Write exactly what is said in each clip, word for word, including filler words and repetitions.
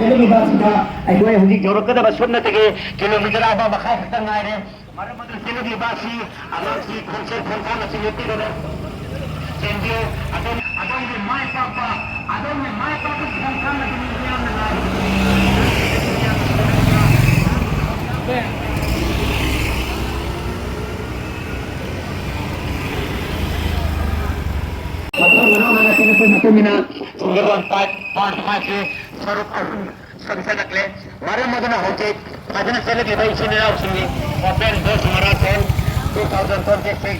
ꯆꯦꯜꯂꯛꯂꯤꯕ ꯑꯁꯤꯗ ꯑꯩꯈꯣꯏ ꯍꯧꯖꯤꯛ ꯌꯧꯔꯛꯀꯗꯕ ꯁꯣꯝꯅꯇꯒꯤ ꯀꯤꯂꯣꯃꯤꯇꯔ ꯑꯃ ꯃꯈꯥꯏ ꯈꯛꯇ ꯉꯥꯏꯔꯦ꯫ ꯃꯔꯝ ꯑꯗꯨꯅ ꯆꯦꯜꯂꯛꯂꯤꯕ ꯑꯁꯤ ꯑꯉꯥꯡꯁꯤ ꯈꯣꯡꯆꯠ ꯈꯣꯡꯊꯥꯡ ꯑꯁꯤ ꯂꯦꯞꯄꯤꯔꯒ ꯆꯦꯟꯕꯤꯌꯨ꯫ ꯑꯗꯣꯝ-, ꯑꯗꯣꯝꯒꯤ ꯃꯥꯏ ꯄꯥꯛꯄ, ꯑꯗꯣꯝꯒꯤ ꯃꯥꯏ ꯄꯥꯛꯄꯒꯤ ꯈꯣꯡꯊꯥꯡ ꯑꯗꯨꯅꯤ ꯃꯤꯌꯥꯝꯅ ꯉꯥꯏꯔꯤꯕꯁꯤ꯫ ꯃꯊꯪ ꯃꯅꯥꯎ ꯅꯥꯏꯅ ꯆꯦꯜꯂꯛꯄꯒꯤ ꯃꯇꯨꯡ ꯏꯟꯅ ꯁꯤꯡꯒꯜ ꯋꯥꯟ ꯐꯥꯏꯚ ꯄꯥꯔꯠ ꯐꯥꯏꯚꯀꯤ ꯁꯔꯨꯛ ꯑꯍꯨꯝ ꯆꯪꯁꯤꯜꯂꯛꯂꯦ꯫ ꯃꯔꯝ ꯑꯗꯨꯅ ꯍꯧꯖꯤꯛ ꯐꯖꯅ ꯆꯦꯜꯂꯛꯂꯤꯕ ꯏꯆꯤꯟ ꯏꯅꯥꯎꯁꯤꯡꯒꯤ Open Best Marathon two thousand twenty-six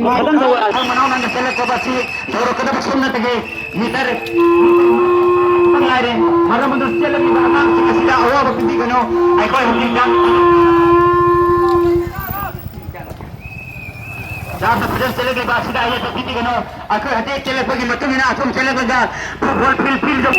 ꯃꯊꯪ ꯃꯅꯥꯎ ꯅꯥꯏꯅ ꯆꯦꯜꯂꯛꯄ ꯑꯁꯤ ꯌꯧꯔꯛꯀꯗꯕ ꯁꯣꯝꯅꯇꯒꯤ ꯃꯤꯇꯔ ꯉꯥꯏꯔꯦ꯫ ꯃꯔꯝ ꯑꯗꯨꯅ ꯆꯦꯜꯂꯛꯂꯤꯕ ꯑꯉꯥꯡꯁꯤꯡ ꯑꯁꯤꯗ ꯑꯋꯥꯕ ꯄꯤꯕꯤꯒꯅꯨ꯫ ꯑꯩꯈꯣꯏ ꯍꯧꯖꯤꯛ ꯇꯥꯡ ꯌꯥꯝꯅ ꯐꯖꯅ ꯆꯦꯜꯂꯛꯂꯤꯕ ꯑꯁꯤꯗ ꯑꯌꯦꯠꯄ ꯄꯤꯕꯤꯒꯅꯨ꯫ ꯑꯩꯈꯣꯏ ꯍꯧꯖꯤꯛ ꯆꯦꯜꯂꯛꯄꯒꯤ ꯃꯇꯨꯡ ꯏꯟꯅ ꯑꯁꯨꯝ ꯆꯦꯜꯂꯛꯂꯒ ꯐꯨꯠꯕꯣꯜ ꯐꯤꯜ ꯐꯤꯜꯗ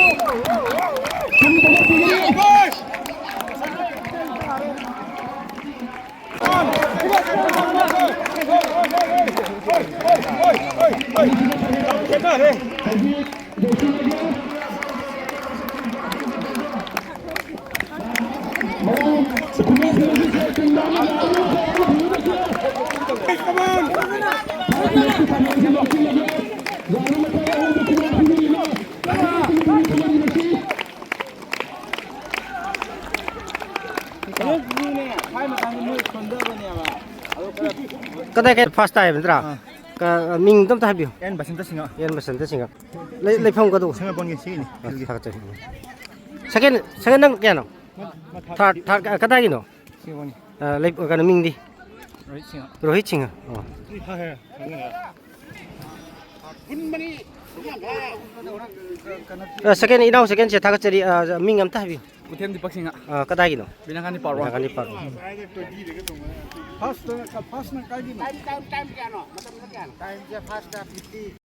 ꯀꯗꯥꯏ ꯀꯗꯥꯏ ꯐꯥꯔꯁ ꯇꯥꯏ ꯍꯥꯏꯕ ꯅꯠꯇ꯭ꯔꯥ? ꯑꯥ꯫ ꯀ-, ꯃꯤꯡꯗꯣ ꯑꯝꯇ ꯍꯥꯏꯕꯤꯌꯨ꯫ ꯑꯦꯟ ꯕꯁꯟꯇ ꯁꯤꯡꯍ꯫ ꯑꯦꯟ ꯕꯁꯟꯇ ꯁꯤꯡꯍ꯫ ꯂꯩ-, ꯂꯩꯐꯝ ꯀꯗꯧ? ꯁꯦꯡꯃꯥꯏꯕꯝꯒꯤ ꯁꯤꯒꯤꯅꯤ꯫ ꯑ, ꯊꯥꯒꯠꯆꯔꯤ꯫ ꯁꯦꯀꯦꯟ, ꯁꯦꯀꯦꯟ ꯅꯪ ꯀꯌꯥꯅꯣ? ꯃ-, ꯃ-, ꯊꯥꯔꯠ, ꯊꯥꯔꯠ ꯀ-, ꯀꯗꯥꯏꯒꯤꯅꯣ? ꯁꯤꯒꯤꯅꯤ꯫ ꯑ, ꯂꯩ-, ꯀꯩꯅꯣ, ꯃꯤꯡꯗꯤ? ꯔꯣꯍꯤꯠ ꯁꯤꯡꯍ꯫ ꯔꯣꯍꯤꯠ ꯁꯤꯡꯍ꯫ ꯑꯣ꯫ ꯍꯥ, ꯍꯥ, ꯍꯥ꯫ ꯑ, ꯁꯦꯀꯦꯟ, ꯏꯅꯥꯎ ꯁꯦꯀꯦꯟꯁꯦ ꯊꯥꯒꯠꯆꯔꯤ꯫ ꯑ, ꯃꯤꯡ ꯑꯝꯇ ꯍꯥꯏꯕꯤꯌꯨ꯫ ꯀꯩꯊꯦꯜ ꯗꯤꯄꯛ ꯁꯤꯡꯍ꯫ ꯑ, ꯀꯗꯥꯏꯒꯤꯅꯣ? ꯕꯤꯅꯥꯒꯥꯅꯤ ꯄꯥꯔꯠ ꯋꯥꯟ꯫ ꯕꯤꯅꯥꯒꯥꯅꯤ ꯄꯥꯔꯠ ꯋꯥꯟ꯫ ꯐꯥꯔꯁ, ꯐꯥꯔꯁꯅ ꯀꯥꯏꯒꯤꯅꯣ? ꯇꯥꯏꯝ, ꯇꯥꯏꯝ, ꯇꯥꯏꯝ ꯀꯌꯥꯅꯣ? ꯃꯇꯝꯗ ꯀꯌꯥꯅꯣ? ꯇꯥꯏꯝꯁꯦ ꯐꯥꯔꯁꯇ ꯐꯤꯐꯇꯤ꯫